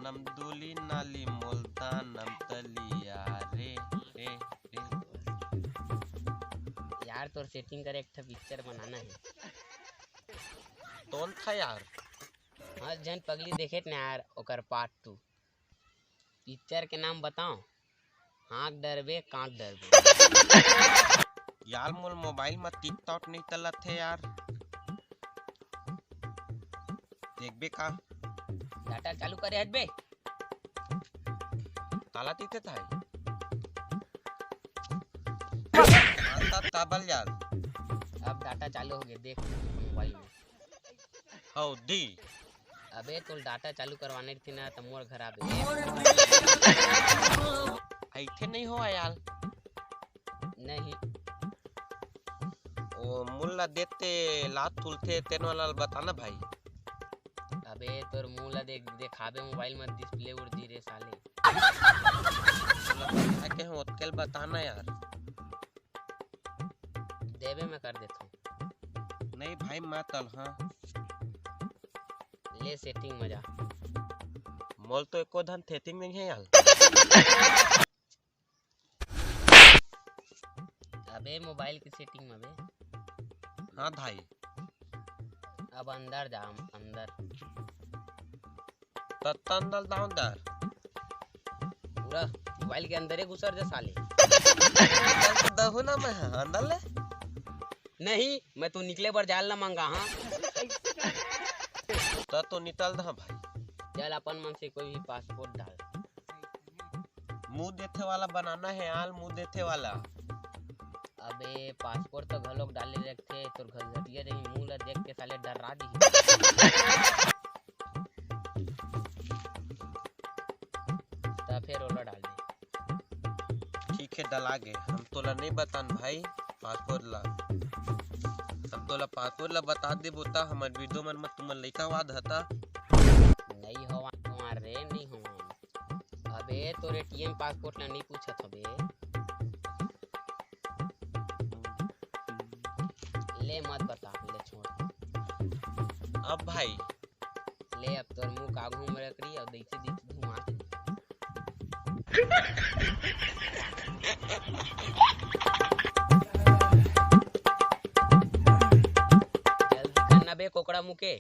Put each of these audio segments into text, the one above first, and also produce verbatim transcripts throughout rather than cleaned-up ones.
नमदुली नाली मुल्तान नमतलिया रे, रे, रे। यार, तोर सेटिंग करे एक ठा पिक्चर बनाना है। कौन था यार? हाँ, जन पगली देखे न यार, ओकर पार्ट टू। पिक्चर के नाम बताओ। हाँक डरबे, काँक डरबे। यार, मोर मोबाइल में टिकटॉक नहीं चलत हे यार। देखबे का? डाटा चालू करे हटबे। ताला तीते था। ताबल यार। अब डाटा चालू हो गया, देख मोबाइल में। हौ दी। अबे, तोल डाटा चालू करवाने रहिथे ना, त मोर घर आबे। ऐथे नहीं हो यार। नहीं। ओ, मुल्ला देते लात तुलथे, तेन वाला बताना भाई। अबे, तोर मुंह ला देख, देखाबे मोबाइल में डिस्प्ले उड़ जी रे साले। मुल्ला पता के हम ओतकेल बताना यार। देबे मैं कर देथों। नहीं भाई, मैं तल हाँ। ले सेटिंग में जा। मोल तो एको धन थेटिंग नहीं है यार। अबे मोबाइल की सेटिंग में बे। हाँ भाई। अब अंदर जा, अंदर। तत्ता अंदर दाऊं दर। पूरा मोबाइल के अंदर ही घुसर जा साले। अंदर तो दहू ना मैं, अंदर ले। नहीं, मैं तो निकले बर जाल ना मांगा, हाँ। तो, तो निकल दा भाई। चल अपन मन से कोई भी पासपोर्ट डाल। मुंह देथे वाला बनाना है यार, मुंह देथे वाला। अबे पासपोर्ट तो घलोक डाले रखथे, तोर घसघटिया रही, मुंह ला देख के साले डर्रा दिही। त फेर ओला डाल दे। ठीक है, डला गे। हम तोला नहीं बतान भाई, पासपोर्ट ला। हम तोला पासपोर्ट ला बता देबो त हमर वीडियो मन म तुमन लइका वाद हता। नहीं होवा तुम्हार रे, नहीं होवा। अबे तोर एटीएम पासपोर्ट ला नहीं पूछत हबे। ले मत बता, ले छोड़। अब भाई। ले अब तोर मुंह का घूम रकरी और दैसे दी घुमा। जल्दी करना बे कोकड़ा मुके।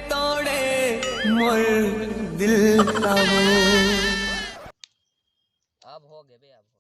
तोड़े मोर दिल का वो। अब हो गे बे, अब हो।